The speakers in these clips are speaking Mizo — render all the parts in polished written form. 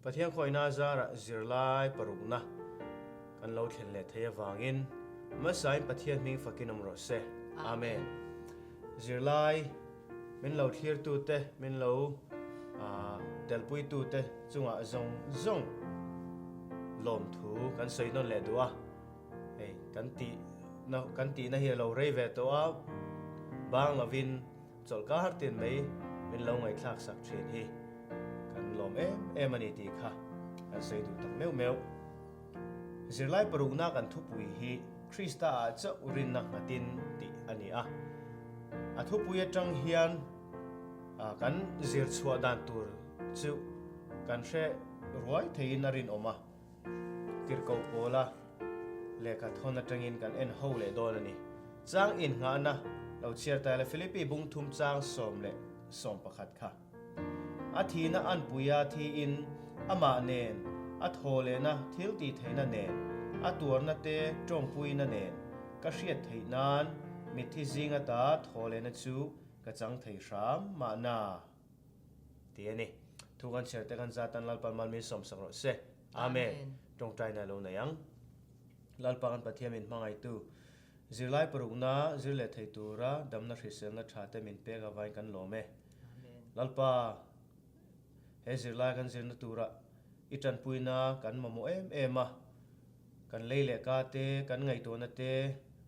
Pathian khawihna zarah zirlai parukna kan lo thlen leh thei avangin hmasain Pathian hming fakin awm rawh se. Amen. Zirlai min lo thlirtute, min lo telpuitute chungah zawng zawng lawmthu kan sawi nawn leh duh a. Hei kan tih na kan tihna hi a lo rei ve tawh a, bang lovin chawlhkar tin mai min lo ngaihthlak sak thin hi kan lawm em em a ni tih kha kan sawi duh tak meuh meuh. Zirlai parukna kan thupui hi Krista ah chauh rinna nghatin tih a ni a. A thupui atang hian kan zir chhuah dan tur chu kan hre ruai theiin a rinawm a. Tirhkoh pawla lehkha thawn atangin kan en ho leh dawn a ni. Chang inngahna lo chhiar ta ila Philippi bungthum chang 11 kha. A thihna anpuia thiin amah nen, a thaw lehna thil tih theihna nen, a tuarna te tawngpuina nen ka hriat theih nan mitthi zinga ta thaw lehna chu ka chang thei hram mahna. Ti a ni. Thu kan chhiar te kan zat an Lalpa Malmi sawmsak rawh se. Amen. Tawngtaina lo nei ang. Lalpa kan Pathian min hmangaihtu, zirlai parukna zir leh thei tura damna hriselna tha te min pek avain kan lawm e. Lalpa, he zirlai kan zirna tura i tanpuina kan mamawh em em a, kan lei leh ka te, kan ngaihtuahna te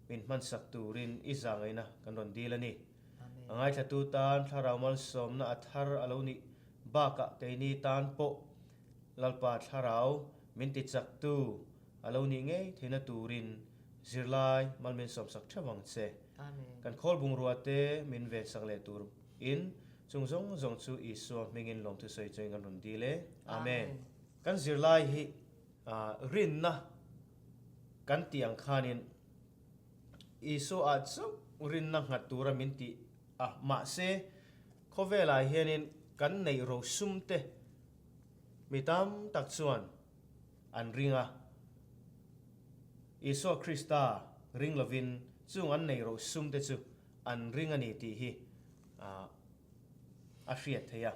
min hmansak turin i zahngaihna kan rawn dil a ni. A ngaithlatu tan thlarau malsawmna a thar a lo nih bakah keini tan pawh Lalpa thlarau min tichaktu a lo nih ngei theihna turin zirlai mal min sawmsak theuh ang che. Kan khawl bungrua te min vensak leh tur in chung zawng zawng chu Isua hmingin lawmthu sawi chuan kan rawn dil e. Amen. Kan zirlai hi rinna kan tih ang khanin Isua ah chauh rinna nghat tura min tih a, mahse khawvelah hianin kan neih rosum te mi tam tak chuan an ring a. Isua Krista ring lovin chung an neih rosum te chu an ring a ni tih hi a hriat theih a.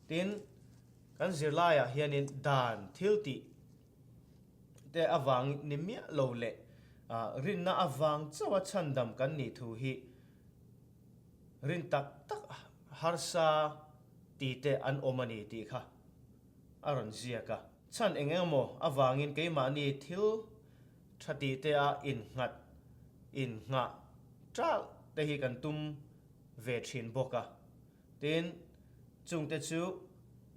Tin, kan zirlaiah hianin dan thil tih te avang ni miah lo leh rinna avang chauha chhandam kan nih thu hi rin tak tak harsa ti te an awm a ni tih kha a rawn ziak a. Chhan eng emaw avangin keimahni thil tha tih te a innghat, innghah ṭalh te hi kan tum ve ṭhin bawk a. Tin, chungte chu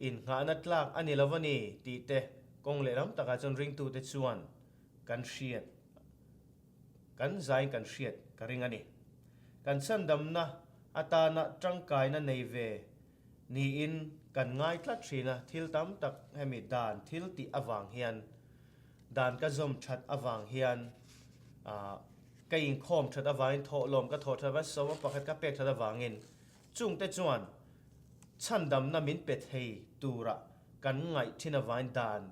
innghahna tlak a ni lo a ni tih te kawng lehlam takah chuan ringtute chuan kan hriat, kan zain kan hriat ka ring a ni. Kan chhandamna atana tangkaina nei ve niin kan ngai tlat thin a, thil tam tak hemi dan thil tih avang hian, dan ka zawm that avang hian ka inkhawm that avangin thawhlawm ka thawh that avangin sawma pakhat ka pek that avangin Chungte chuan chhandamna min pe thei tura kan ngaih thin avain dan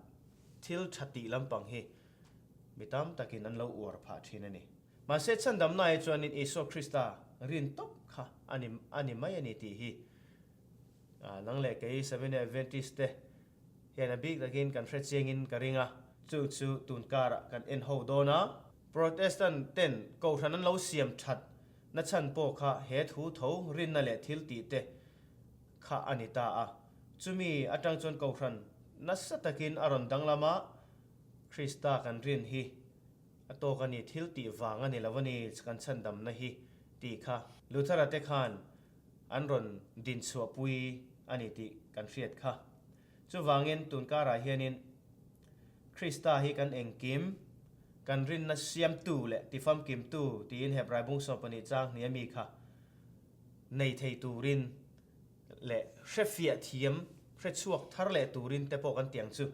thil tha tih lampang hi mi tam takin an lo uar phah thin a ni. Mahse chhandamna hi chuanin Isua Krista rin tawp kha a ni a ni mai a ni tih hi nang leh kei Seventh-day Adventist te hian a bik takin kan hre chiangin ka ring a. Chu chu tun karah kan en ho dawn a. Protestant ten kohhran an lo siam that na chhan pawh kha he thu tho rinna leh thil tih te kha a ni ta a. Chumi atang chuan kohhran nasa takin a rawn danglam a, Krista kan rin hi a tawk a ni, thil tih vang a ni lo a ni kan chhandamna hi tih kha Luthera te khan an rawn dinchhuahpui a ni tih kan hriat kha. Chuvangin tun karah hianin Krista hi kan engkim, kan rinna siamtu leh tifamkimtu tiin Hebrai bung 12 chang hnih ami kha nei thei turin leh hrefiah thiam, hrechhuak thar leh turin te pawh kan ti ang chu.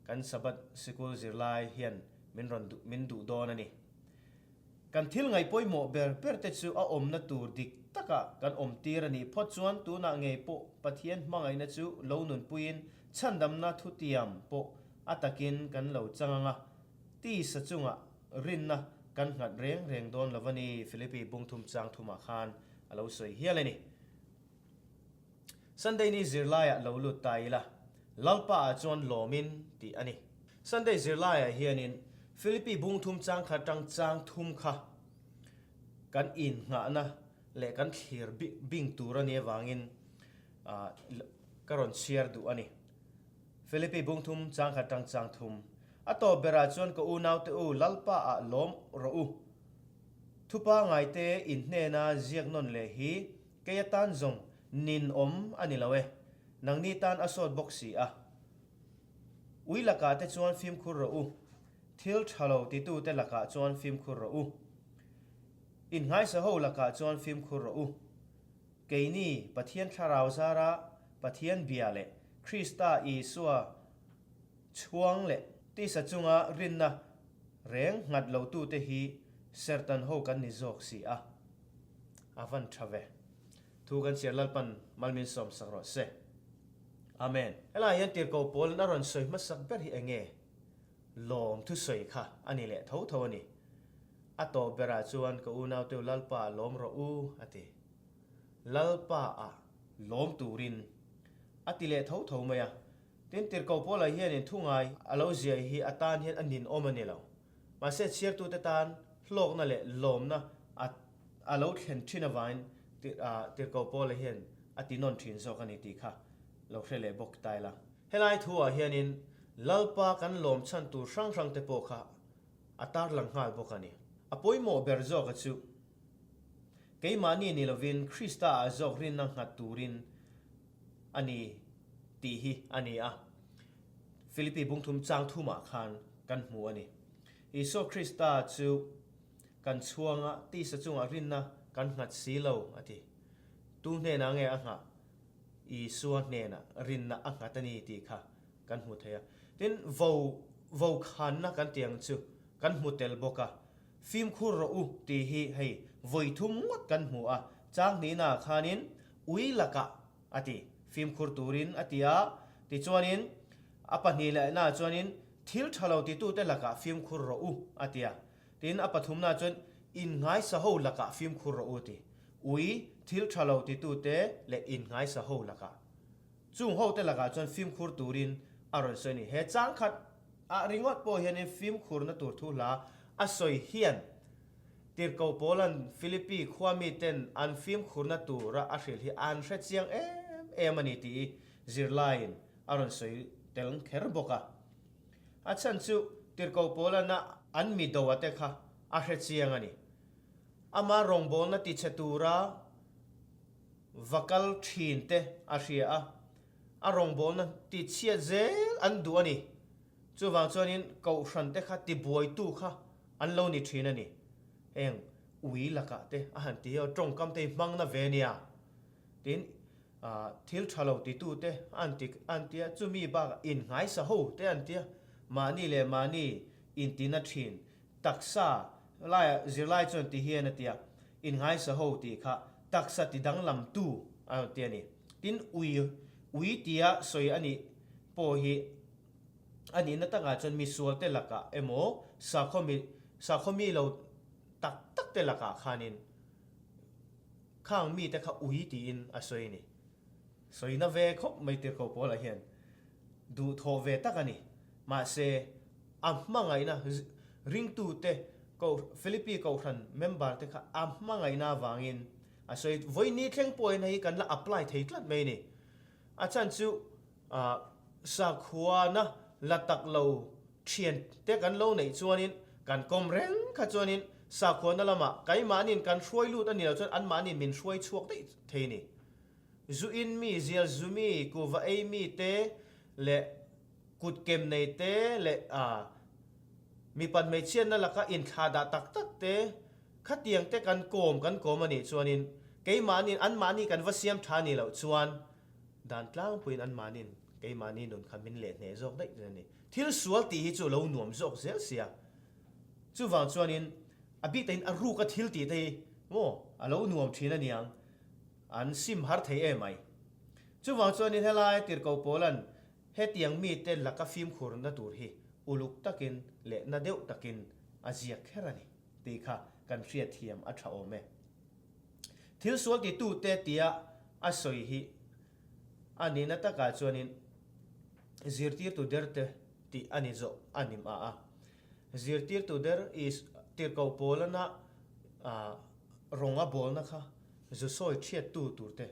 Kan Sabbath sikul zirlai hian min rawn duh min duh dawn a ni. Kan thil ngaih pawimawh ber ber te chu a awmna tur dik takah kan awm tir a nih phawt chuan tunah ngei pawh Pathian hmangaihna chu lo nunpuiin chhandamna thutiam pawh a takin kan lo chang ang a, tisa chungah rinna kan nghat reng reng dawn lo a ni, Philippi bungthum chang thumah khan a lo sawi hial a ni. Sunday ni zirlaiah lo lut ta ila. Lalpa ah chuan lawmin tih a ni. Sunday zirlaiah hianin Philippi bungthum chang khat tang chang thum kha kan innghahna leh kan thlir bing tur a nih avangin ka rawn chhiar duh a ni. Philippi bungthum chang khat tang chang thum. A tawp berah chuan ka unaute u Lalpa ah lawm rawh u. Thupa ngaite in hnena ziak nawn leh hi kei atan zawng nin awm a ni lo e. Nangni tan a sawt bawk si a. Ui lakah te chuan fimkhur rawh u. Thil tha lo titute lakah chuan fimkhur rawh u. Innghaisa ho lakah chuan fimkhur rawh u. Keini Pathian Thlarau zara Pathian bia leh Krista Isua chhuang leh tisa chunga rinna reng nghat lotute hi serhtan ho kan ni zawk si a. A van tha ve. Thu kan chhiar Lalpan malmin sawmsak rawh se. Amen. Helaiah hian tirhkoh Paulin a rawn sawi hmasak ber hi eng nge? Lawm thusawi kha a ni leh tho tho a ni. A tawp berah chuan ka unauteu Lalpa ah lawm rawh u a ti. Lalpa ah lawm turin a ti leh tho tho mai a. Tin, tirhkoh Paula hianin thu ngai a lo ziai hi a tan hian a ninawm a ni lo. Mahse, chhiartute tan hlawkna leh lawmna a a lo thlen thin avangin tirhkoh Paula hian a ti nawn thin zawk a ni tih kha lo hre leh bawk ta ila. Helai thu ah hianin Lalpa kan lawm chhan tur hrang hrang te pawh kha a tarlang nghal bawk a ni. A pawimawh ber zawka chu keimahni ni lovin Krista ah zawk rinna nghat turin a ni tih hi a ni a. Philippi bungthum chang thumah khan kan hmu a ni. Isua Krista chu kan chhuanga tisa chungah rinna kan nghat si lo a ti. Tu hnenah nge a nghah? Isua hnenah rinna a nghat a ni tih kha kan hmu thei a. Tin, vo vo khanna kan tih ang chu kan hmu tel bawk a. Fimkhur rawh u tih hi hei vawi thum ngawt kan hmu a. Chang hnihnaah khanin ui lakah a ti, fimkhur turin a ti a. Tichuanin a pahnih lehnaah chuanin thil tha lo titute lakah fimkhur rawh u a ti a. Tin, a pathumnaah chuan innghaisa ho lakah fimkhur rawh u a ti. Ui, thil tha lo titute leh innghaisa ho lakah. Chung hote lakah chuan fimkhur turin a rawn sawi a ni. He chang khat ah ringawt pawh hianin fimkhurna tur thu hla a sawi hian Tirhkoh Paula'n Philippi khua miten an fimkhurna tura a hrilh hi an hre chiang em em a ni tih zirlaiin a rawn sawi tel kher bawk a. A chhan chu Tirhkoh Paula'n a an mi doa te kha a hre chiang a ni. Ama rawngbawlna tichhe tura Va kal thin te a hria a, a rawngbawlna ti chhiat zel an duh a ni. Chuvang chuanin kohhran te kha tibuaitu kha an lo ni thin a ni. Heng ui lakah te a han ti hi aw, tawngkam te hi hmang na ve nia. Tin, thil tha lo titu te an ti an ti a, chumi bakah innghaisa ho te an ti a, mahni leh mahni intina thin Taksa laiah zirlai chuan ti hian a ti a, inngaisa ho tih kha taksa ti danglamtu a rawn ti a ni. Tin, ui ui tia sawi a nih pawh hi a nihna takah chuan misualte lakah emaw sakhaw mi sakhaw mi lo tak tak te lakah khanin khang mite kha ui tiin a sawi a ni. Sawina ve khawp mai tirhkoh pawlah hian duhthawh ve tak a ni. Mahse, a hmangaihna ringtute ko Philippi Kohhran member te kha a hmangaihna avangin a sawi vawi ni thleng pawhin hei hi kan la apply thei tlat mai a ni. A chhan chu sakhuana la tak lo thian te kan lo neih chuanin kan kawm reng kha chuanin sakhuana lamah keimahniin kan hruai lut a ni lo chuan anmahniin min hruai chhuak daih thei a ni. Zu in mi, zial zu mi, kuhva ei mi te leh Kut kem nei te leh a mipat hmeichhiatna laka inthlah dah tak tak te, khatiang te kan kawm kan kawm a nih chuanin keimahniin anmahni kan va siam tha nih loh chuan dan tlangpuiin anmahniin keimahni nun kha min leh hneh zawk daih a ni. Thil sual tih hi chu lo nuam zawk zel sia. Chuvang chuanin a bik takin a ruka thil tih te hi maw a lo nuam thin a niang, an sim har thei emai. Chuvang chuanin helai Tirhkoh Paula'n Hetiang mite laka fimkhurna tur hi uluk takin leh na deuh takin a ziak kher a ni tih kha kan hriatthiam a tha awm e. Thil sual titute tia a sawi hi a nihna takah chuanin. Zirtirtu derte tih a ni zawh a ni mah a. Zirtirtu der is tirhkoh pawlana rawng a bawlna kha zu sawi thiattu turte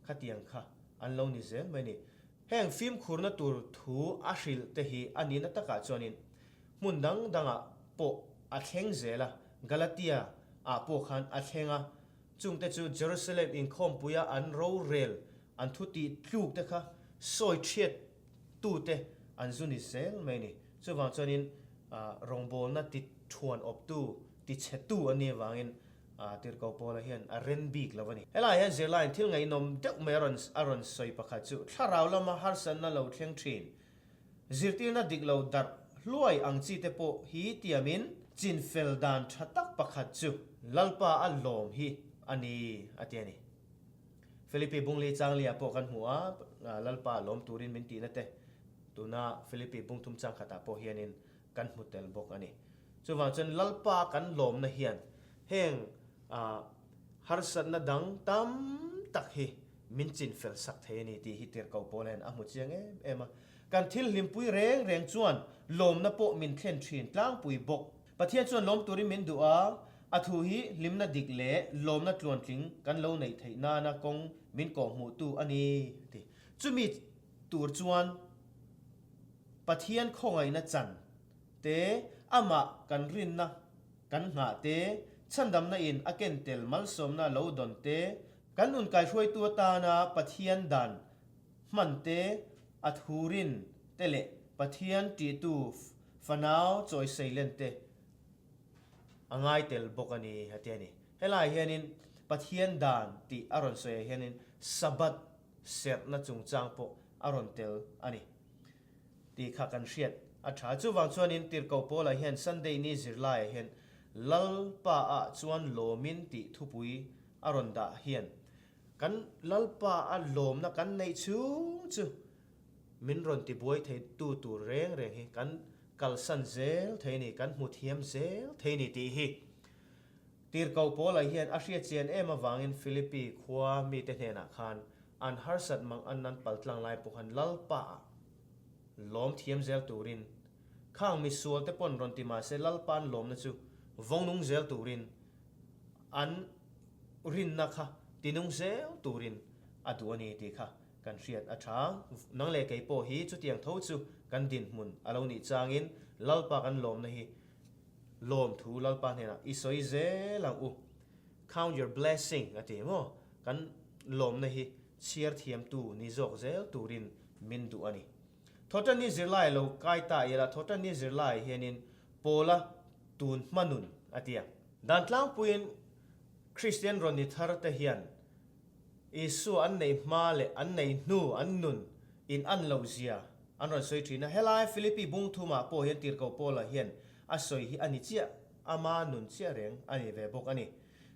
khatiang kha an lo ni zel mai a ni. Heng fimkhurna tur thu a hrilh te hi a nihna takah chuanin hmun dang dangah pawh a thleng zel a, Galatia ah pawh khan a thleng a, chungte chu Jerusalem inkhawmpuia an rorel an thu tih tluk te kha sawi thiat tute an zu ni zel mai a ni. Chuvang chuanin rawngbawlna ti thuan awptu, ti chhetu an nih avangin Tirhkoh Paula hian a ren bik lo a ni. Helaiah hian zirlaiin thil ngaihnawm deuh mai a rawn a rawn sawi pakhat chu thlarau lama harsatna lo thleng thin, zirtirna dik lo darh hluai ang chi te pawh hi tiamin chinfel dan tha tak pakhat chu Lalpa a lawm hi a ni a ti a ni. Philippi Bungli Changlia pawh kan hmu a, Lalpa lawm turin min tihna te tuna Philippi Bungthum changkhatah pawh hianin kan hmu tel bawk a ni. Chuvang chuan Lalpa kan lawmna hian heng harsatna dang tam tak hi min chinfel sak thei a ni tih hi Tirhkoh Paula hian a hmu chiang em em a. Kan thil hlimpui reng reng chuan lawmna pawh min thlen thin tlangpui bawk. Pathian chuan lawm turin min duh a, a thu hi hlimna dik leh lawmna tluantling kan lo neih theih nana kawng min kawhhmuhtu a ni a ti. Chumi tur chuan Pathian khawngaihna chan te, amah kan rinna kan nghah te, chhandamna in a ken tel malsawmna lo dawn te, kan nun kaihruaitu atana Pathian dan hman te, a thu rin te leh Pathian ṭihtu fanau chawisei len te a ngai tel bawk a ni a ti a ni. Helaiah hianin Pathian dan tih a rawn sawiah hianin Sabbath serhna chungchang pawh a rawn tel a ni tih kha kan hriat a tha. Chuvang chuanin Tirhkoh Paula hian Sunday ni zirlaiah hian Lalpa ah chuan lawmin tih thupui a rawn dah hian kan Lalpa a lawmna kan neih chhung chu min rawn tibuai thei tu tur reng reng hi kan kalsan zel thei a ni, kan hmu thiam zel thei a ni tih hi Tirhkoh Paula hian a hriatchian em avangin Philippi khua mite hnenah khan an harsat mang an an paltlang lai pawh khan Lalpa ah lawm thiam zel turin khang misual te pawn rawn ti mahse Lalpa an lawmna chu vawngnung zel turin an rinna kha tinung zel turin a duh a ni tih kha kan hriat a tha. Nang leh kei pawh hi chutiang tho chu kan dinhmun a lo nih changin Lalpa kan lawmna hi Lawmthu Lalpa hnenah i sawi zel ang u. Count your blessing a ti maw? Kan lawmna hi chhiar thiamtu ni zawk zel turin min duh a ni. Thawhtanni zirlai lo kai ta ila thawhtanni zirlai hianin Paula tun hma nun a ti a. Dan tlangpuiin Kristian rawn ni thar te hian Isua an neih hma leh an nei hnu an nun in an loh zia an rawn sawi thin a. Helai Philippi bung thumah pawh hian Tirhkoh Paula hian a sawi hi a ni chiah, ama nun chiah reng a ni ve bawk a ni.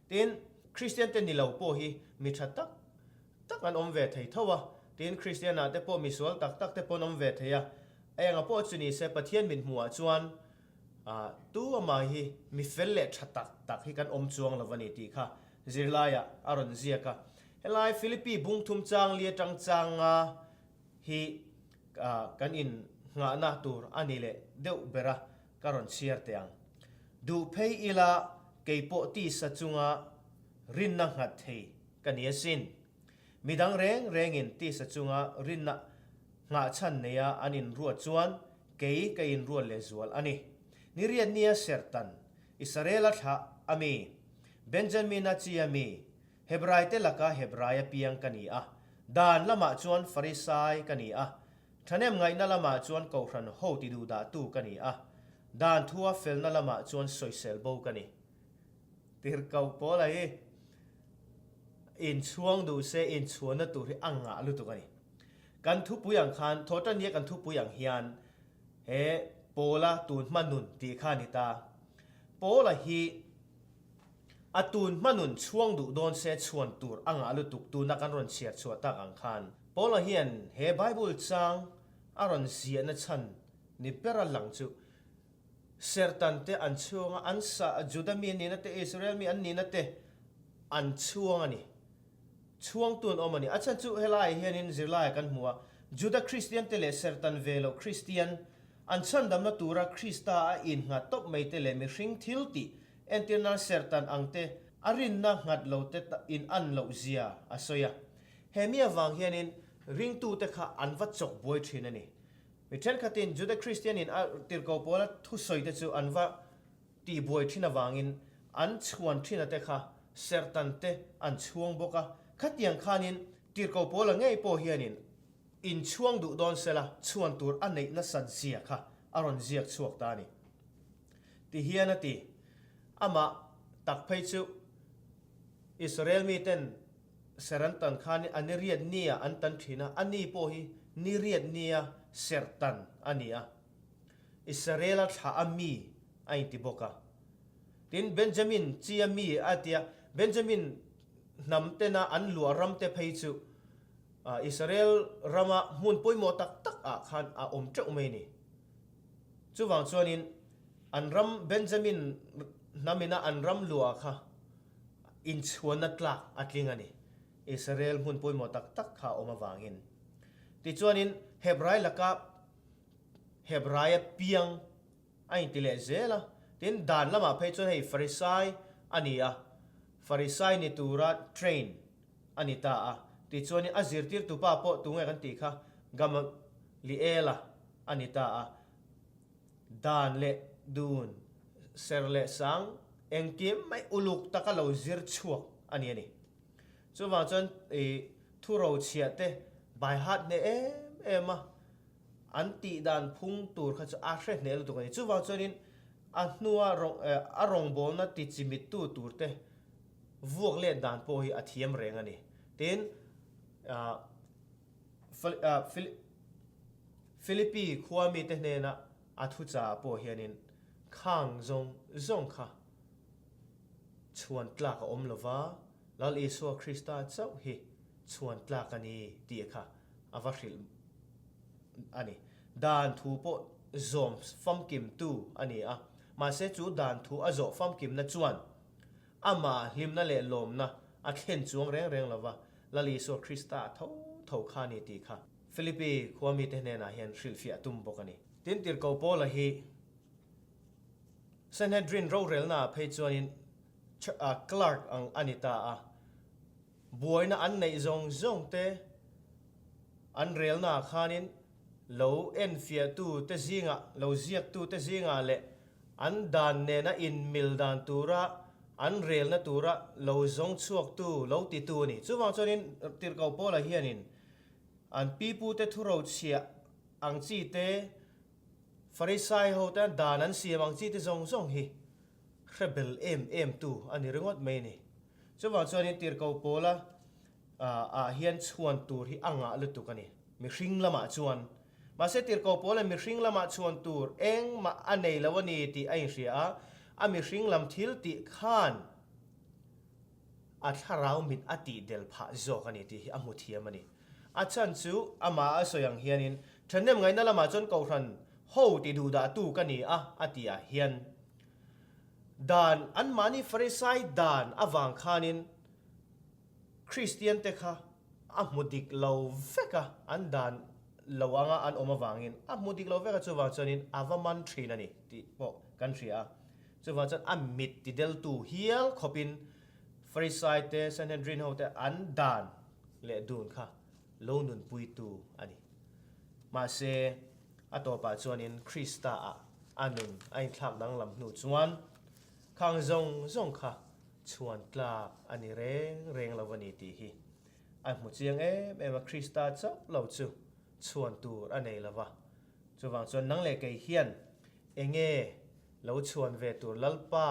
Tin, Kristian te ni lo pawh hi mi tha tak tak an awm ve thei tho a, tin Kristian ah te pawh mi sual tak tak te pawh an awm ve thei a, enga pawh chu ni se Pathian mit hmuh ah chuan tu amah hi mi fel leh tha tak tak hi kan awm chuang lo a ni tih kha zirlaiah a rawn ziak a. Helai Philippi bung thum chang li atang changa hi kan in nghahna tur a ni leh deuh ber a, ka rawn chhiar teh ang. Duh phei ila kei pawh tisa chunga rinna nghat thei ka ni asin. Midang reng rengin tisa chunga rinna nghahchhan neia an inruat chuan kei ka inruat lehzual a ni. Niriat nia Sertan, Israela thlah a mi, Benjamina chi a mi, Hebraite laka Hebrai a piang ka ni a, dan lamah chuan Farisai ka ni a, thahnem ngaihna lamah chuan Kohhran ho ti duhdahtu ka ni a, dan thua felna lamah chuan sawisel bo ka ni. Tirhkoh Paula hi inchhuang duh se inchhuanna tur hi a ngah lutuk a ni. Kan thupui ang khan, thawhtannia kan thupui ang hian he Paula tun hma nun tih kha a ni ta. Paula hi A tun hma nun chhuang duh dawn se chhuan tur a ngah lutuk tuna kan rawn chhiar chhuah tak ang khan Paula hian he Bible chang a rawn ziahna chhan ni bera lang chu Sertan te an chhuang a, an sa Juda mi an nihna te Israel mi an nihna te an chhuang a ni. Chhuangtu an awm a ni. A chhan chu helaiah hianin zirlaiah kan hmu a. Juda Kristiante leh serhtan ve loh Kristian, an chhandamna tura Krista a innghat tawp mai te leh mihring thil tih entir nan serhtan ang te a rinna nghat lo te in an loh zia a sawi a. He mi avang hianin ringtute kha an va chawk buai thin a ni. Mi thenkhatin Juda Kristianin a tirhkoh pawla thusawi te chu an va tihbuai thin avangin an chhuan thin a te kha serhtan te an chhuang bawk a, khatiang khanin tirhkoh pawla ngei pawh hianin inchhuang duh dawn sela chhuan tur a neih nasat zia kha a rawn ziak chhuak ta a ni. Ti hian a ti, Amah tak phei chu Israel miten ser an tan khanin a niriat nia an tan thin a, a ni pawh hi niriat nia serhtan a ni a. Israela thlah a mi a inti bawk a. Tin, Benjamin chi a mi a ti a, Benjamin hnam tena an luah ram te phei chu Israel rama hmun pawimawh tak tak ah khan a awm teuh mai a ni. Chuvang chuanin an ram Benjamin hnam ina an ram luah kha inchhuanna tlak a tling a ni, Israel hmun pawimawh tak tak kha a awm avangin. Tichuanin Hebrai laka Hebraia piang a inti leh zel a, tin dan lamah phei chuan hei Farisai a ni a, Farisai ni tura train a ni ta a, tichuanin a zirtirtu pa pawh tunge kan tih kha Gamaliela a ni ta a, dan leh dun, ser leh sang engkim mai uluk taka lo zir chhuak a ni a ni. Chuvang chuan i thurochhiah te by heart hneh em em a, An tih dan phung tur kha chu a hre hneh lutuk a ni. Chuvang chuanin a hnua a rawngbawlna ti chimittu tur te vuak let dan pawh hi a thiam reng a ni. Tin, Philippi khua mite hnena a thuchaah pawh hianin khang zawng zawng kha chhuan tlak a awm lova, Lal Isua Krista chauh hi chhuan tlak a ni tih kha a va hrilh a ni. Dan thu pawh zawm famkimtu a ni a, mahse chu dan thu a zawh famkimna chuan amah hlimna leh lawmna a thlen chuang reng reng lova, Lal Isua Krista a tho tho kha a ni tih kha Philippi khua mite hnenah hian hrilhfiah a tum bawk a ni. Tin, Tirhkoh Paula hi Sanhedrin rorelnaah phei chuanin clerk ang a ni ta a. Buaina an neih zawng zawng te an relnaah khanin lo enfiahtu te zingah, lo ziaktu te zingah leh an dan nena inmil dan tura an relna tura lo zawng chhuaktu, lo titu a ni. Chuvang chuanin Tirhkoh Paula hianin an pipute thurochhiah ang chi te, Farisai ho te dan an siam ang chi te zawng zawng hi hre bel em em tu a ni ringawt mai a ni. Chuvang chuanin Tirhkoh Paula ah hian chhuan tur hi a ngah lutuk a ni, mihring lamah chuan. Mahse Tirhkoh Paula mihring lamah chhuan tur engmah a nei lo a ni tih a inhria a, a mihring lam thil tih khan a thlarau mit a tih del phah zawk a ni tih hi a hmu thiam a ni. A chhan chu amah a sawi ang hianin thahnem ngaihna lamah chuan Kohhran ho ti duhdahtu ka ni a a tih ah hian Dan, anmahni Farisai dan avang khanin Kristiante kha a hmu dik lo vek a, an dan lo anga an awm avangin a hmu dik lo vek a, chuvang chuanin a va man thin a ni tih pawh kan hria a. Chuvang chuan a mit tideltu hial khawpin Farisai te, Sanhedrin ho te an dan leh dun kha lo nunpuitu a ni. Mahse, a tawpah chuanin Krista-ah a nun a inthlak danglam hnu chuan khang zawng zawng kha chhuan tlak a ni reng reng lo a ni tih hi a hmu chiang em em a, Krista chauh lo chu chhuan tur a nei lo va. Chuvang chuan nang leh kei hian enge lo chhuan ve tur Lalpa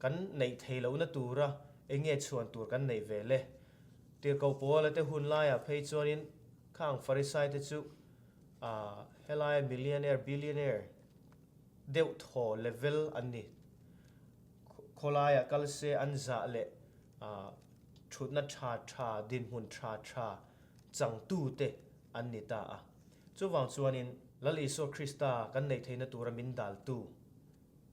kan neih thei lohna tura enge chhuan tur kan neih ve le? Tirhkoh Paula te hun laiah phei chuanin khang Farisai te chu Helaia millionaire, billionaire deuh thaw level an ni. Khawlaiah kal se an zah leh thutna tha tha, dinhmun tha tha changtute an ni ta a. Chuvang chuanin Lal Isua Krista kan neih theihna tura min daltu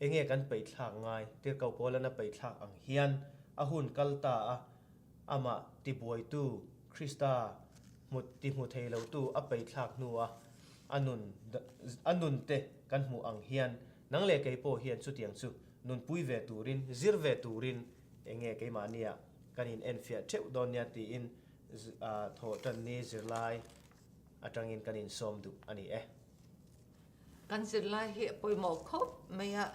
enge kan peihthlak ngai? Tirhkoh Paula'n a peihthlak ang hian a hun kal ta a, amah tibuaitu Krista. hmu ti hmu thei lotu a peithlak hnua a nun a nun te kan hmuh ang hian nang leh kei pawh hian chutiang chu nunpui ve turin, zir ve turin enge keimahnia kan in enfiah theuh dawn nia tiin thawh tanni zirlai atangin kan insawm duh a ni e. Kan zirlai hi a pawimawh khawp mai a,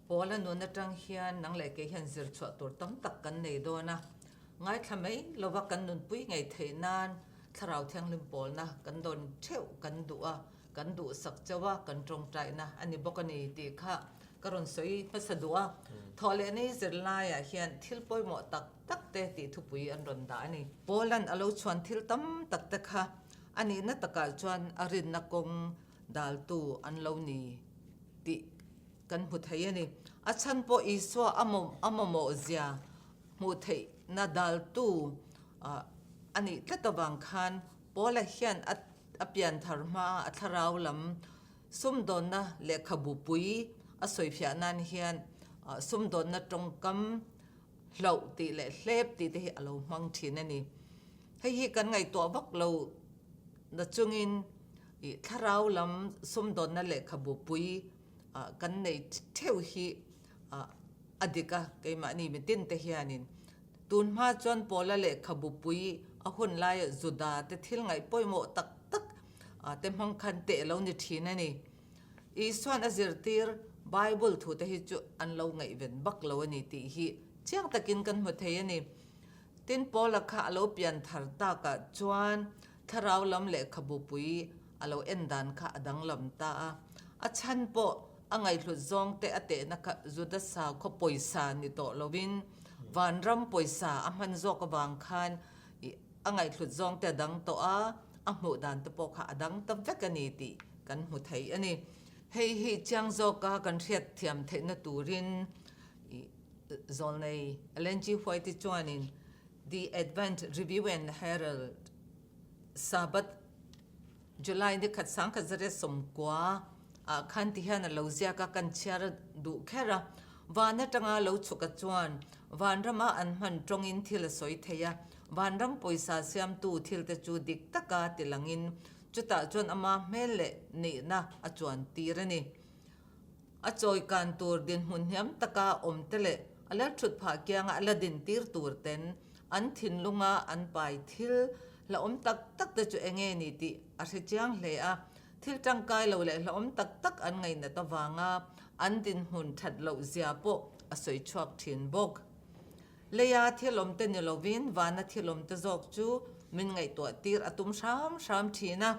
Paula nun atang hian nang leh kei hian zir chhuah tur tam tak kan nei dawn a, ngaithla mai lova kan nunpui ngei theih nan Thlarau Thianghlim pawlna kan dawn theuh kan duh a, kan duhsak chauh a, kan tawngtaina a ni bawk a ni tih kha ka rawn sawi hmasa duh a. Thawhlehni zirlaiah hian thil pawimawh tak tak te tih thupui an rawn dah a ni. Paula'n a lo chhuan thil tam tak te kha A nihna takah chuan a rinna kawng daltu an lo ni tih kan hmu thei a ni. A chhan pawh Isua a mamawh zia hmuh theihna daltu a nih tlat avang khan Paula hian a pianthar hmaa a thlarau lam sumdawnna lehkhabu pui a sawifiah nan hian sumdawnna tawngkam hlauh tih leh hlep tih te hi a lo hmang thin a ni. Hei hi kan ngaihtuah vak lo na chungin ih thlarau lam sumdawnna lehkhabu pui kan nei theuh hi a dik a, keimahni mitin te hianin tun hma chuan Paula lehkhabu pui a hun laia Juda te thil ngaih pawimawh tak tak te hmang khan teh lo ni thin a ni. Isuan a zirtir Bible thute hi chu an lo ngaihven vak lo a ni tih hi chiang takin kan hmu thei a ni. Tin, Paula kha a lo pian thar takah chuan thlarau lam lehkhabu pui a lo en dan kha a danglam ta a. A chhan pawh a ngaihhlut zawngte a tehna kha Juda sakhaw pawisa ni tawh lovin vanram pawisa a hman zawk avang khan a ngaihhlut zawngte a dang tawh a, a hmuh dan te pawh kha a dang ta vek a ni tih kan hmu thei a ni. Hei hi chiang zawka kan hriatthiam theihna turin Zawlnei Ellen G. White chuanin The Advent Review and Herald Sabbath July ni khat 1990 ah khan ti hian a lo ziak a, kan chhiar duh kher a. Van atanga lo chhuka chuan vanrama an hman tawngin thil a sawi thei a, vanram pawisa siamtu thilte chu dik taka tilangin chutah chuan ama hmel leh nihna a chuan tir a ni. A chawikan tur dinhmun hniam taka awm te leh a lal thut phah kianga a la dintir tur ten an thinlunga an pai thil hlauhawm tak tak te chu enge ni tih a hre chiang hle a. Thil tangkai lo leh hlauhawm tak tak an ngainat avanga an dinhmun that loh zia pawh a sawi chhuak thin bawk. Leia thil awm te ni lovin vana thil awm te zawk chu min ngaihtuah tir a tum hram hram thin a.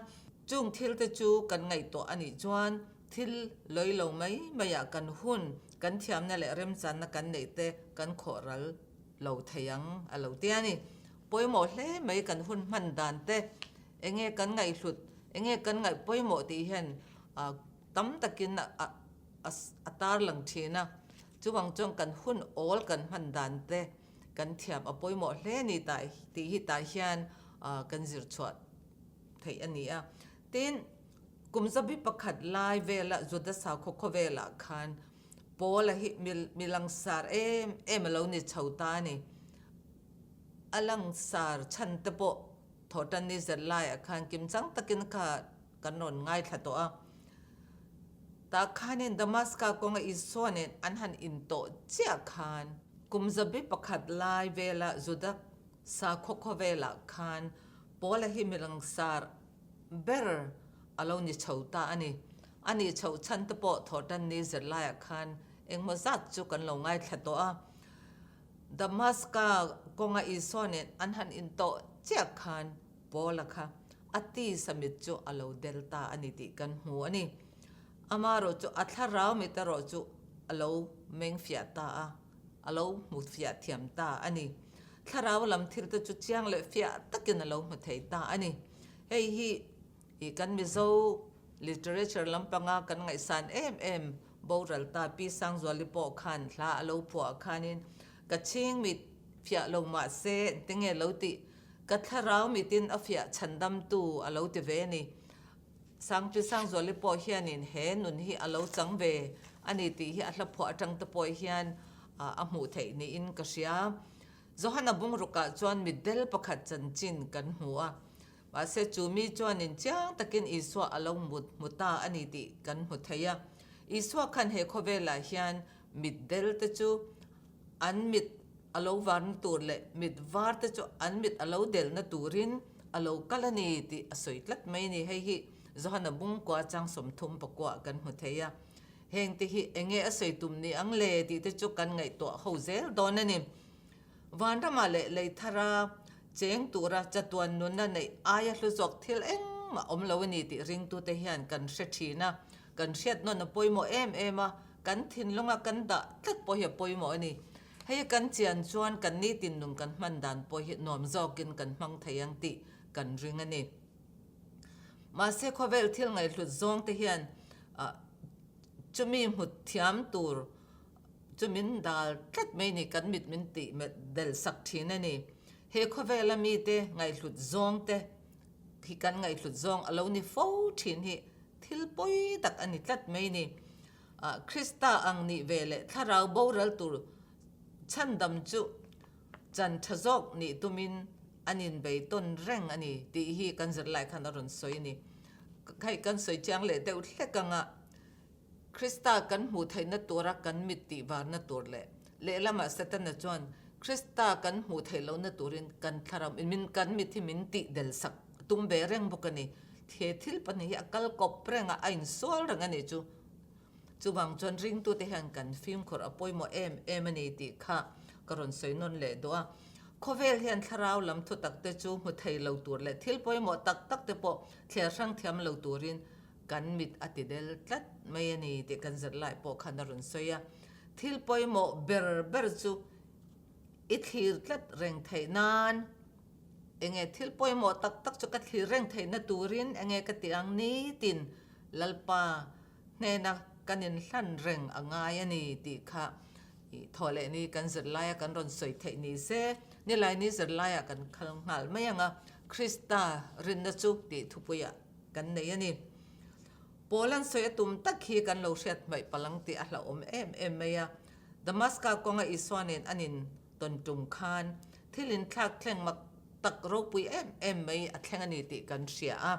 Chung thil te chu kan ngaihtuah a nih chuan Thil lawi lo mai maiah kan hun, kan thiamna leh remchanna kan neih te kan khawh ral lo thei ang a lo ti a ni. Pawimawh hle mai kan hun hman dan te, enge kan ngaihhlut, enge kan ngaih pawimawh tih hian tam takin a tarlang thin a. Chuvang chuan kan hun awl kan hman dan te kan thiam a pawimawh hle ni tih hi tah hian kan zir chhuah theih a ni a. Tin, Kum zabi pakhat lai vela Juda sakhaw khawvelah khan Paula hi mi langsar em em a lo ni chho ta a ni. A langsar chhan te pawh Thawhtanni zet laiah khan kimchang takin kha kan rawn ngaithla tawh a. Tah khanin Damaska kawnga Isua nen an han intawh chiah khan kum zabi pakhat lai vela Juda sakhaw khawvelah khan Paula hi mi langsar ber a lo ni chho ta a ni. A nih chhoh chhan te pawh thawhtan ni zirlaiah khan engmaw zat chu kan lo ngaithla tawh a. Damaska kawnga Isua nen an han intawh chiah khan Paula kha a tisa mit chu a lo del ta a ni tih kan hmu a ni. Amaherawh chu a thlarau mit erawh chu a lo meng fiah ta a. a lo hmu fiah thiam ta a ni. Thlarau lam thil te chu chiang leh fiah takin a lo hmu thei ta a ni. Hei hi i kan Mizo literature lampanga kan ngaihsan em em boral ta Pi Sangzuali pawh khan hla a lo phuah khanin ka chhing mit fiah lo mah se tinge lo tih ka thlarau mitin a fiah chhandamtu a lo ti ve a ni. Sangpi Sangzuali pawh hianin he nun hi a lo chang ve a ni tih hi a hla phuah atang te pawh hian a hmuh theih niin ka hria. Johana bungrukah chuan mitdel pakhat chanchin kan hmu a. Mahse chu mi chuanin chiang takin Isua a lo mut hmu ta a ni tih kan hmu thei a. Isua khan he khawvelah hian mit del te chu an mit a lo varna tur leh mit var te chu an mit a lo delna turin a lo kal a ni tih a sawi tlat mai a ni. Hei hi Johana Bungkua chang 30 pakua kan hmu thei a. Heng te hi enge a sawi tum ni ang le tih te chu kan ngaihtuah ho zel dawn a ni. Vanramah leh lei thara cheng tura chatuan nunna neih aia hlu zawk thil engmah awm lo a ni tih ringtute hian kan hre thin a, kan hriat nawn a pawimawh em em a, kan thinlunga kan dah tlat pawh hi a pawimawh a ni. Hei kan chian chuan kan nitin nun kan hman dan pawh hi nuam zawkin kan hmang thei ang tih kan ring a ni. Mahse khawvel thil ngaihhlut zawng te hian chumi hmu thiam tur chu min dal tlat mai ni, kan mit min tih melh del sak thin a ni. He khawvela mite ngaihhlut zawng te hi kan ngaihhlut zawng a lo ni fo thin hi thil pawi tak a ni tlat mai ni. Krista ang nih ve leh thlarau boral tur chhandam chu chan tha zawk nih tumin an inbei tawn reng a ni tih hi kan zirlai khan a rawn sawi a ni. Hei kan sawi chiang leh deuh hlek ang a. Krista kan hmuh theihna tura kan mit tih varna tur leh lehlamah Setana chuan Krista kan hmuh theih lohna turin kan thlarau min kan mit hi min tih del sak a tum ve reng bawk a ni. He thil pahnih hi a kal kawp reng a, a insual reng a nih chu. Chuvang chuan ringtute hian kan fimkhur a pawimawh em em a ni tih kha ka rawn sawi nawn leh duh a. Khawvel hian thlarau lam thutak te chu hmu thei lo tur leh thil pawimawh tak tak te pawh thler hrang thiam lo turin Kan mit a ti del tlat mai a ni tih kan zirlai pawh khan a rawn sawi a. Thil pawimawh ber ber chu i thlir tlat reng theih nan enge thil pawimawh tak tak chu ka thlir reng theihna turin enge ka tih ang nitin Lalpa hnena kan inhlan reng a ngai a ni tih kha i thawh leh ni kan zirlaia kan rawn sawi theih ni se nilaini zirlaiah kan khal nghal mai ang a, Krista rinna chu tih thupuiah kan nei a ni. Paul-a'n sawi a tum tak hi kan lo hriat hmaih palang tih a hlauhawm em em mai a. Damaska kawnga Isua nen an in tawn tum khan thil inthlak thleng mak tak ropui em em mai a thleng a ni tih kan hria a.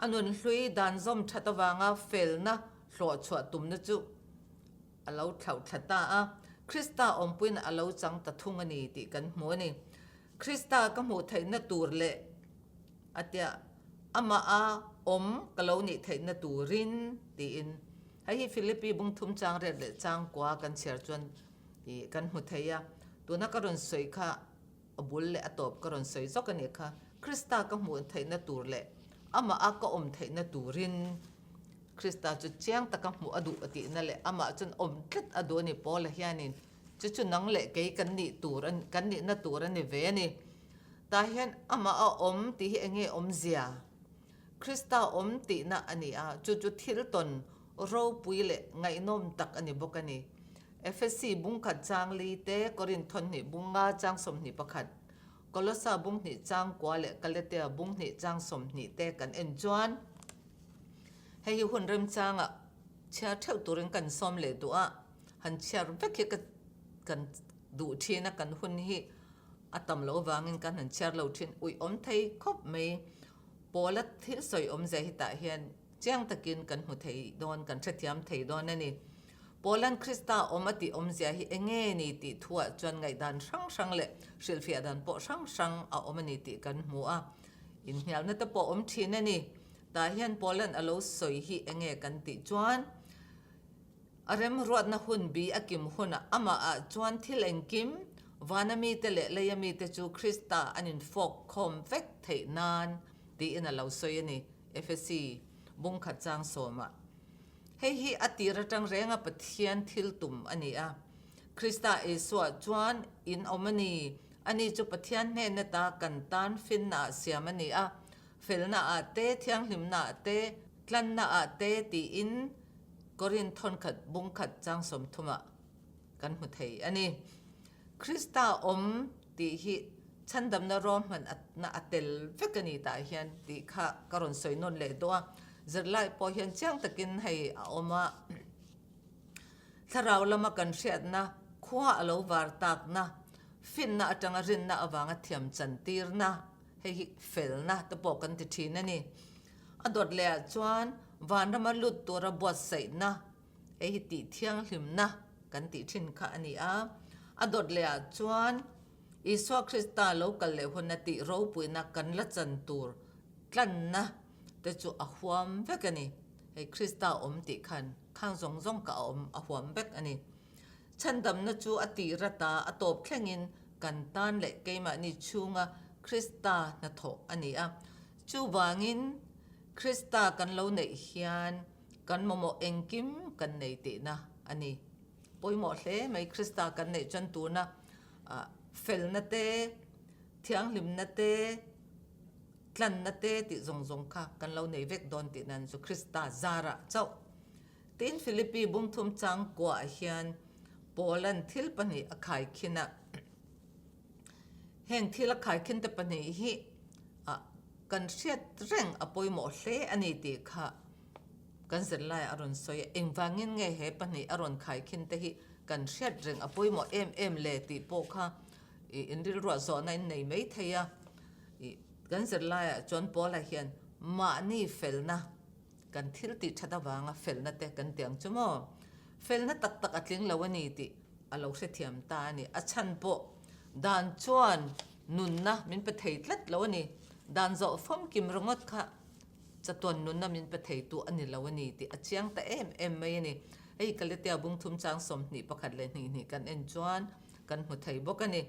A nunhlui dan zawm that avanga felna hlawhchhuah tumna chu a lo thlauh thla ta a, Krista awmpuiin a lo chang ta thung a ni tih kan hmu a ni. Krista ka hmuh theihna tur leh a tia amah a awm ka lo nih theihna turin tiin hei hi Philippi bung thum chang riat leh chang kua kan chhiar chuan ih kan hmu thei a, tuna ka rawn sawi kha a bul leh a tawp ka rawn sawi zawk a nih kha, Krista ka hmuh theihna tur leh amah a ka awm theihna turin Krista chu chiang taka hmuh a duh a tihna leh amah chuan awm tlat a duh a ni Paula hianin chu chu nang leh kei kan nih tur a kan nihna tur a ni ve a ni. Tah hian amah a awm tih hi eng nge awmzia? Krista awm tihna a ni a, chu chu thil tawn ropui leh ngaihnawm tak a ni bawk a ni. Efesi bung khat chang li te, Korinth thawnhnih bung nga chang 21, Kolosa bung hnih chang kua leh Galatia bung hnih chang 20 te kan en chuan hei hi hun remchangah chhiar theuh turin kan sawm leh duh a, han chhiar vek hi ka kan duh thin a, kan hun hi a tam loh avangin kan han chhiar lo thin uih awm thei khawp mai. Pawla thil sawi awmzia hi tah hian chiang takin kan hmu thei dawn, kan hrethiam thei dawn a ni. Pawla'n Krista awm a tih awmzia hi eng nge ni tih thuah chuan ngaihdan hrang hrang leh hrilhfiah dan pawh hrang hrang a awm a ni tih kan hmu a. Inhnialna te pawh awm thin a ni. Tah hian Pawla'n a lo sawi hi eng nge kan tih chuan, A remruatna hun bi a kim hunah amahah chuan thil engkim, vana mite leh leia mite chu Krista an infawk khawm vek theih nan tiin a lo sawi a ni, Efesi bung khat chang sawmah. Hei hi a tir atang renga Pathian thil tum a ni a. Krista Isua chuan in awm a ni, ani chu Pathian hnena ta kan tan finnaah siam a ni a, felnaah te, thianghlimnaah te, tlannaah te tiin Korinth thawnkhat bungkhat chang 30 ah kan hmu thei a ni. Krista awm tih hi chhandamna ruahman na a tel vek a ni tah hian tih kha ka rawn sawi nawn leh duh a. Zirlai pawh hian chiang takin hei a awm a, thlarau lama kan hriatna, khua a lo var takna, finna atanga rinna avanga thiam chantirna. Hei hi felna te pawh kan ti thin a ni. A dawt leh ah chuan vanrama lut tura buatsaihna, hei hi tih thianghlimna kan tih thin kha a ni a. A dawt leh ah chuan Isua Krista lo kal leh huna tih ropuina kan la chan tur tlanna te chu a huam vek a ni. Hei Krista awm tih khan khang zawng zawng ka awm a huam vek a ni. Chhandamna chu a tih rat a, a tawp thlengin kan tan leh keimahni chhunga Krista hnathawh a ni a. Chuvangin, Krista kan lo neih hian kan mamawh engkim kan nei tihna a ni. Pawimawh hle mai Krista kan neih chuan tuna felna te, thianghlimna te, tlanna te tih zawng zawng kha kan lo nei vek dawn tihna a ni chu Krista zarah chauh. Tin, Philippi bungthum changkuah hian Paula'n thil pahnih a khaikhin a. Heng thil a khaikhin te pahnih hi kan hriat reng a pawimawh hle a ni tih kha kan zirlaiah a rawn sawi a. Engvangin nge he pahnih a rawn khaikhin te hi kan hriat reng a pawimawh em em le tih pawh kha inrilruah zawhna in nei mai thei a. Kan zirlaiah chuan Paula hian mahni felna Kan thil tih that avanga felna te kan ti ang chu maw? Felna tak tak a tling lo a ni tih a lo hrethiam ta a ni. A chhan pawh dan chuan nunna min pe thei tlat lo a ni. Dan zawh famkim ringawt kha chatuan nunna min pe theitu a ni lo a ni tih a chiang ta em em mai a ni. Hei Galatia bungthum chang 21 leh hnih hnih kan en chuan kan hmu thei bawk a ni.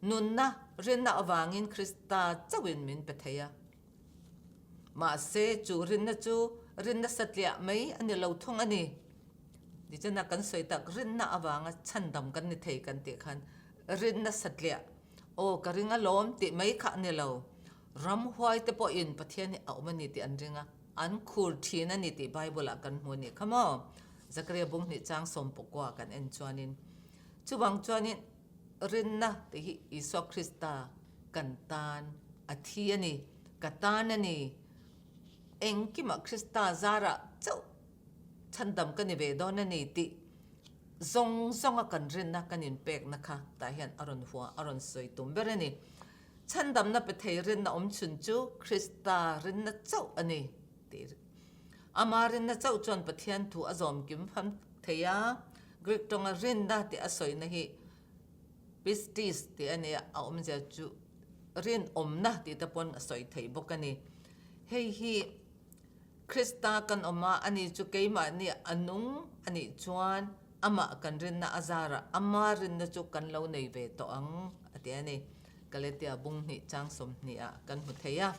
Nunna rinna avangin Krista chauhin min pe thei a. Mahse, chu rinna chu rinna satliah mai a ni lo thung a ni. Tichuan kan sawi tak rinna avanga chhandam kan ni thei kan tih khan rinna satliah, aw ka ring alawm tih mai kha a ni lo. Ramhuai te pawhin Pathian hi a awm a ni tih an ring a, an khur thin a ni tih Bible ah kan hmu a nih kha maw? Zakaria bunghnih chang sawmpakua kan en chuanin chuvang chuanin Rinna tih hi Isua Krista kan tan a thi a ni, ka tan a ni. Engkimah Krista zarah chauh chhandam ka ni ve dawn a ni tih zawng zawnga kan rinna kan inpekna kha tah hian a rawn hua, a rawn sawi tum ber a ni. Chhandamna pe thei rinna awm chhun chu Krista rinna chauh a ni tih Ama rinna chauh chuan Pathian thu a zawm kim fam thei a, Greek tawnga rinna tih a sawina hi pistis tih a ni a, a awmzia chu rinawmna tih te pawn a sawi thei bawk a ni. Hei hi Krista kan awm a, ani chu keimahni a nung a nih chuan amah kan rinna a zarah ama rinna chu kan lo nei ve tawh ang a ti a ni. Galatia bung hnih chang 20 ah kan hmu thei a.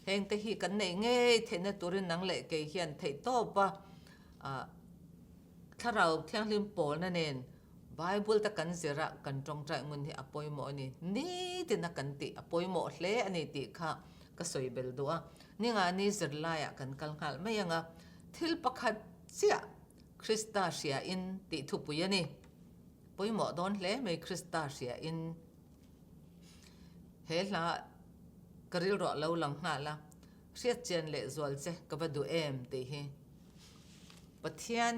Hengte hi kan neih ngei theihna turin nang leh kei hian theih tawp a, Thlarau Thianghlim pawlna nen Bible te kan zir a, kan tawngtai ngun hi a pawimawh a ni. Nitin a kan tih a pawimawh hle a ni tih kha ka sawi bel duh a. Ningani zirlaiah kan kal nghal mai ang a, thil pakhat chiah Krista hria in tih thupui a ni. Pawimawh dawn hle mai Krista hria in. He hla ka rilruah lo lang nghal a, hriatchian leh zual che ka va duh em tih hi Pathian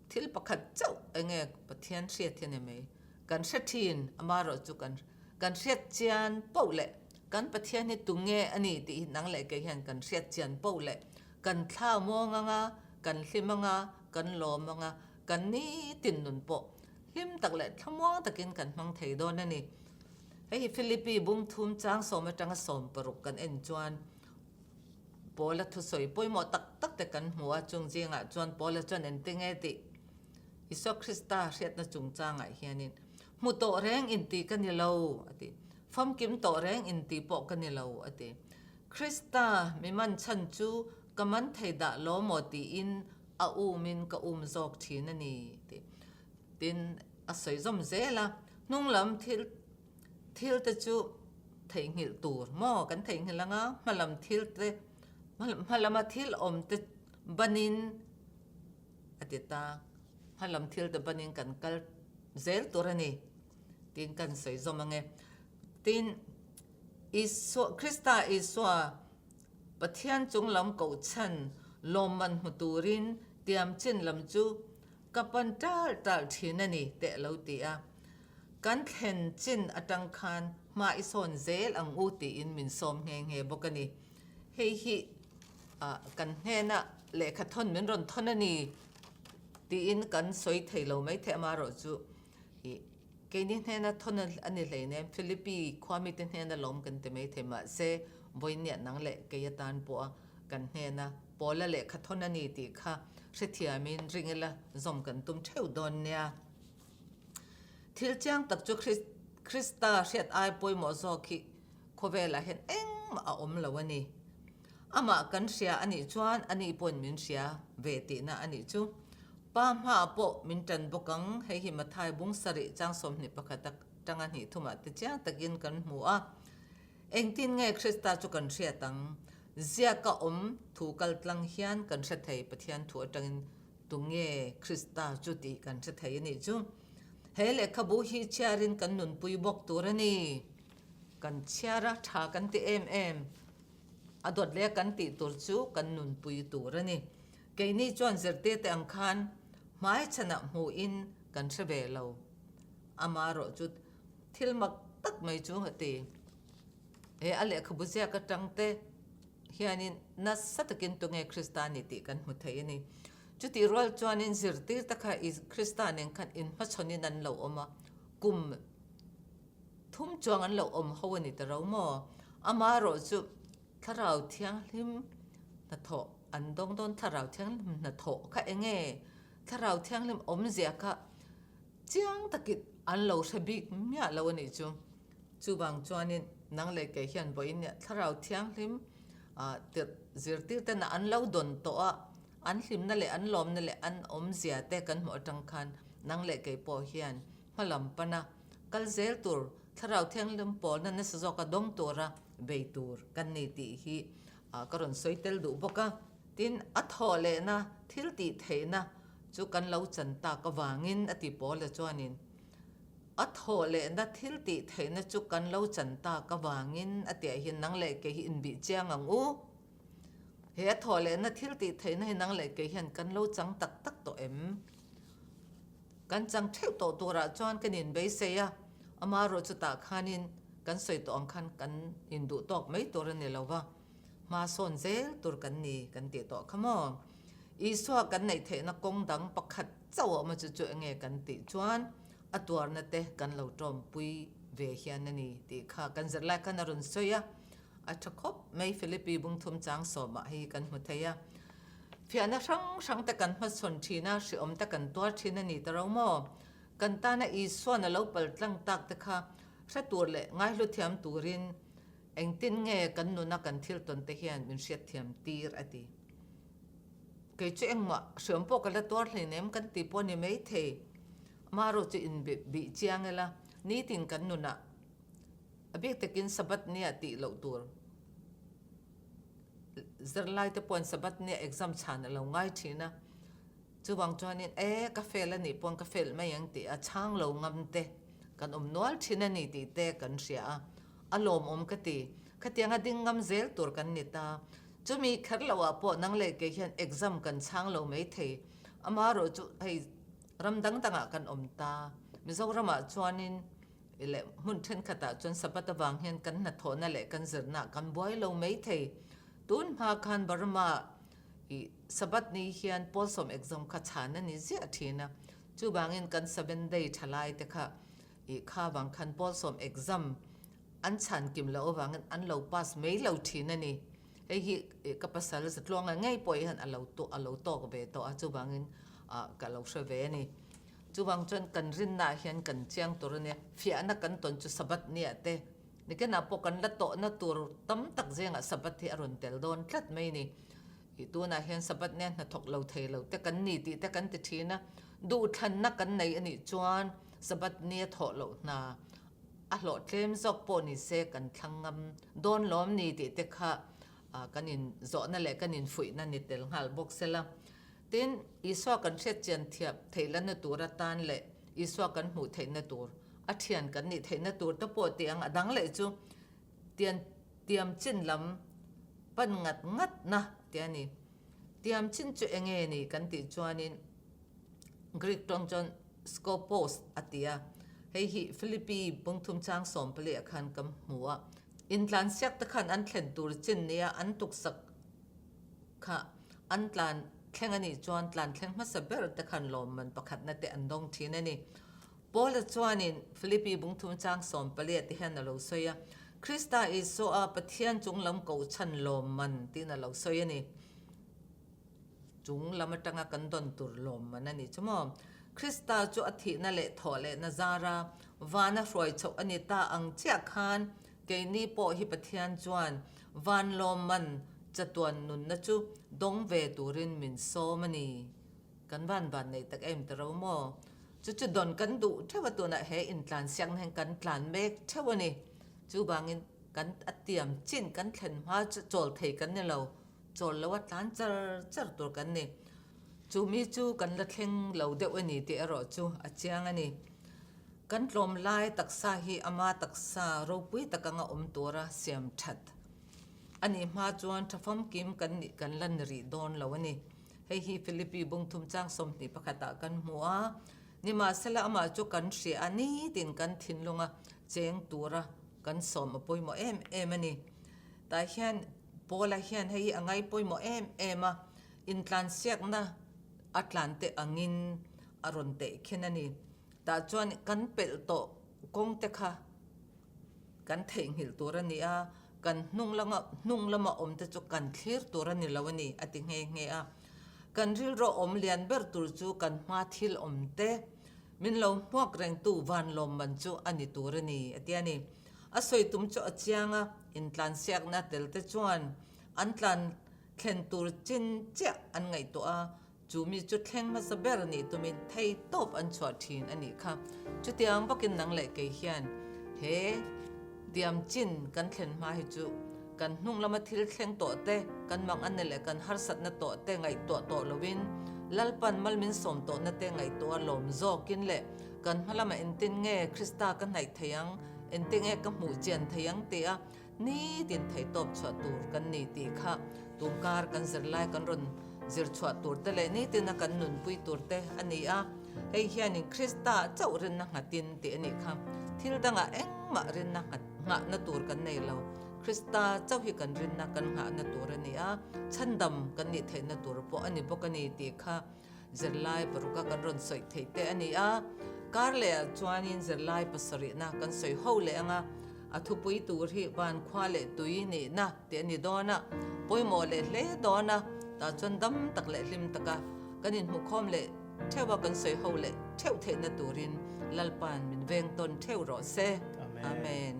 thil pakhat chauh enge Pathian hriat hi a ni mai. Kan hre thin amaherawh chu kan kan hriatchian poh leh kan Pathian hi tunge a ni tih hi nang leh kei hian kan hriatchian poh leh kan thla muang anga, kan hlim anga, kan lawm anga, kan nitin nun pawh Hlim tak leh thlamuang takin kan hmang thei dawn a ni. Hei hi Philippi bung thum chang sawm atanga 16 kan en chuan Paula thusawi pawimawh tak tak te kan hmu a, chung zingah chuan Paula chuan engti nge tih Isua Krista hriatna chungchangah hianin hmu tawh reng inti ka ni lo a ti, famkim tawh reng inti pawh ka ni lo a ti. Krista mi man chhan chu ka man thei dah lo maw tiin a umin ka um zawk thin a ni ti. Tin, a sawi zawm zel a, hnung lam thil thil te chu theihnghilh tur maw kan theihnghilh ang a, hma lam thil te hma lama thil awm te banin a ti ta, hma lam thil te banin kan kal zel tur a ni tiin kan sawi zawm ang e. Tin, Isua, Krista Isua Pathian chung lam kohchhan lawmman hmu turin tiam chin lam chu Ka pan tal tal thin a ni teh lo ti a. Kan thlen chin atang khan Hma i sawn zel ang u tiin min sawm nghe nghe bawk a ni. Hei hi kan hnena lehkha thawn min rawn thawn a ni tiin kan sawi thei lo mai thei amaherawhchu ih keini hnena thawn a ni hleinem Philippi khua mite hnena lawm kan ti mai thei mahse vawinia nang leh kei atan pawha kan hnena Pawla lehkha thawn a ni tih kha hrethiamin ring ila zawm kan tum theuh dawn nia. Thil chiang tak chu Krista hriat ai pawimawh zawk hi khawvelah hian engmah a awm lo a ni. Amah kan hria a nih chuan ani pawhin min hria ve tihna a nih chu. Pa hmaah pawh min tan bawk ang, hei hi Mathai bung sarih chang 21 atanga hnih thumah te chiang takin kan hmu a. Engtin nge Krista chu kan hriat ang? Ziaka awm thu kaltlang hian kan hre thei Pathian thu atangin Tunge Krista chu tih kan hre thei a nih chu. He lehkhabu hi chhiarin kan nunpui bawk tur a ni. Kan chhiar a, tha kan ti em em. A dawt leh kan tih tur chu kan nunpui tur a ni. Keini chuan zirtirte ang khan hmaichhanah hmuhin kan hre ve lo. Amaherawh chu thil mak tak mai chu a ti. He a lehkhabu ziak atangte hianin nasa takin tunge Krista a ni tih kan hmu thei a ni. Chutih rual chuanin zirtir te kha Krista nen khan inhmachhawnin an lo awm a, kum thum chuang an lo awm ho a ni ta ro maw? Amaherawh chu Thlarau Thianghlim hnathawh an dawng dawn, Thlarau Thianghlim hnathawh kha eng nge? Thlarau Thianghlim awmzia kha chiang takin an lo hre bik miah lo a nih chu. Chuvang chuanin nang leh kei hian vawiin nia Thlarau Thianghlim tirh zirtir tena an lo dawn tawh a, an hlimna leh an lawmna leh an awmzia te kan hmuh atang khan nang leh kei pawh hian hmalam pana kal zel tur Thlarau Thianghlim pawlna nasa zawka dawng tura bei tur kan ni tih hi ka rawn sawi tel duh bawk a. Tin, a thawh lehna thil tih theihna chu kan lo chan tak avangin a ti pawl a chuanin A thawh lehna thil tih theihna chu kan lo chan tak avangin a tiah hian nang leh kei hi inbih chiang ang u. He a thawh lehna thil tih theihna hi nang leh kei hian kan lo chang tak tak tawh em? Kan chang theuh tawh turah chuan kan inbeisei a, amaherawh chutah khanin kan sawi tawh ang khan kan induh tawk mai tur a ni lo va, hma sawn zel tur kan ni kan tih tawh kha maw? Isua kan neih theihna kawng dang pakhat chauh a awm a chu chu enge kan tih chuan a tuarna te kan lo tawmpui ve hian a ni tih kha kan zirlai khan a rawn sawi a, a tha khawp mai Philippi bungthum chang sawmah hei kan hmu thei a. Fiahna hrang hrang te kan hmachhawn thin a, hriawm te kan tuar thin a ni ta ro maw? Kan tana Isuan a lo pal tlang tak te kha hre tur leh ngaihlu thiam turin engtin nge kan nuna kan thil tawn te hian min hriatthiam tir a ti. Kei chu engmah hriawm pawh ka la tuar hleinem kan ti pawh a ni maithei. Amaherawh chu inbih chiang ila, nitin kan nunah a bik takin Sabbath nia tih loh tur. Zirlai te pawhin Sabbath nia exam chhan a lo ngai thin a. Chuvang chuanin e ka fail a nih pawn ka fail mai ang tih a chhang lo ngam te kan awm nual thin a ni tih te kan hria a, a lawmawm ka ti. Khatianga ding ngam zel tur kan ni ta. Chumi kher loh ah pawh nang leh kei hian exam kan chhang lo mai thei. Amaherawh chu hei ram dang dangah kan awm ta. Mizoramah chuanin leh hmun thenkhatah chuan Sabbath avang hian kan hnathawhna leh kan zirna kan buai lo mai thei. Tun hma khan Burma I Sabbath ni hian Pawlsawm exam kha chhan a ni ziah thin a, chuvangin kan seven day thalai te kha i kha vang khan Pawlsawm exam an chhan kim loh avangin an lo pass mai lo thin a ni. Hei hi ka pasal Zatluanga ngei pawh hian a lo a lo tawk ve tawh a, chuvangin ka lo hre ve a ni. Chuvang chuan kan rinnaah hian kan chiang tur a nia, fiahna kan tawn chu Sabbath niah te, nikinah pawh kan la tawhna tur tam tak zengah Sabbath hi a rawn tel dawn tlat mai a ni. I tunah hian Sabbath nia hnathawk lo thei lo te kan ni tih te kan ti thin a, duhthlanna kan nei a nih chuan Sabbath nia thawh loh hna a hlawh tlem zawk pawh ni se kan thlang ngam dawn lawm ni tih te kha kan inzawhna leh kan infuihna ni tel nghal bawk sela. Tin, Isua kan hriatchian thiam theihlanna tur atan leh Isua kan hmuh theihna tur, a thian kan nih theihna tur te pawh tih ang a dang leh chu tian Tiam chin lam pan ngat ngat na tih a ni. Tiam chin chu eng nge ni kan tih chuanin Greek tawng chuan skopos a ti a. Hei hi Philippi bungthum chang sawmpali ah khan kan hmu a. Intlansiak te khan an thlen tur chin nia an tuksak kha an tlan thleng a nih chuan tlan thleng hmasa ber te khan lawmman pakhatna te an dawng thin a ni. Paula chuanin Philippi bungthum chang sawmpali ah te hian a lo sawi a, Krista Isua Pathian chung lam kohchhan lawmman tiin a lo sawi a ni. Chung lam atanga kan dawn tur lawmman a ni chu maw? Krista chu a thihna leh thawh lehna zara vana hruai chhoh a ni ta ang chiah khan keini pawh hi Pathian chuan van lawmman chatuan nunna chu dawng ve turin min sawm a ni. Kan van van nei tak em ta ro maw? Chu chu dawn kan duh theuh a tunah he intlansiakna hian kan tlan mek theuh a ni. Chuvangin kan a tiam chin kan thlen hma chu chawl thei kan ni lo. Chawl lo a tlan char char tur kan ni. Chu mi chu kan la thleng lo deuh a ni tih erawh chu a chiang a ni. Kan tlawm lai taksa hi ama taksa ropui tak anga awm tura siam that a nih hma chuan tha famkim kan nih kan la ni rih dawn lo a ni. Hei hi Philippi bungthum chang 21 ah kan hmu a, nimahsela amah chu kan hria a nitin kan thinlunga cheng tura kan sawm a pawimawh em em a ni. Tah hian Paula hian hei hi a ngai pawimawh em em a, intlansiakna a tlan te angin a rawn teh khin a ni. Tah chuan kan pelh tawh kawng te kha kan theihnghilh tur a ni a, kan hnung lama hnung lama awm te chu kan thlir tur a ni lo a ni a ti nghe nghe a. Kan rilru awm lian ber tur chu kan hma thil awm te, min lo hmuak rengtu van lawmman chu a ni tur a ni a ti a ni. A sawi tum chu a chiang a, intlansiakna tel te chuan an tlan thlen tur chin chiah an ngaihtuah a, chu mi chu thleng hmasa ber nih tumin thei tawp an chhuah thin a nih kha. Chutiang bawkin nang leh kei hian he diam chin kan thlen hma hi chu kan hnung lama thil thleng tawh te, kan mang anna leh kan harsatna tawh te ngaihtuah tawh lovin Lalpan mal min sawm tawhna te ngaihtuah lawm zawkin leh Kan hma lamah engtin nge Krista ka hnaih thei ang, engtin nge ka hmuh chian thei ang tia nitin theihtawp chhuah tur kan ni tih kha tunkar kan zirlai kan rawn zir chhuah tur te leh nitina kan nunpui tur te a ni a. Hei hianin Krista chauh rinna nghatin tih a nih kha. Thil dangah engmah rinna nghat nghahna tur kan nei lo. Krista chauh hi kan rinna kan nghahna tur a ni a, chhandam kan nih theihna tur pawh a ni bawk a ni tih kha Zirlai paruka kan rawn sawi theih te a ni a, kar lehah chuanin zirlai pasarihna kan sawi ho leh ang a, a thupui tur hi van khua leh tui nihna tih a ni dawn a, pawimawh leh hle dawn a, tah chuan dam tak leh hlim taka kan inhmukhawm leh theuh a kan sawi ho leh theuh theihna turin Lalpa'n min veng tawn theuh rawh se. Amen.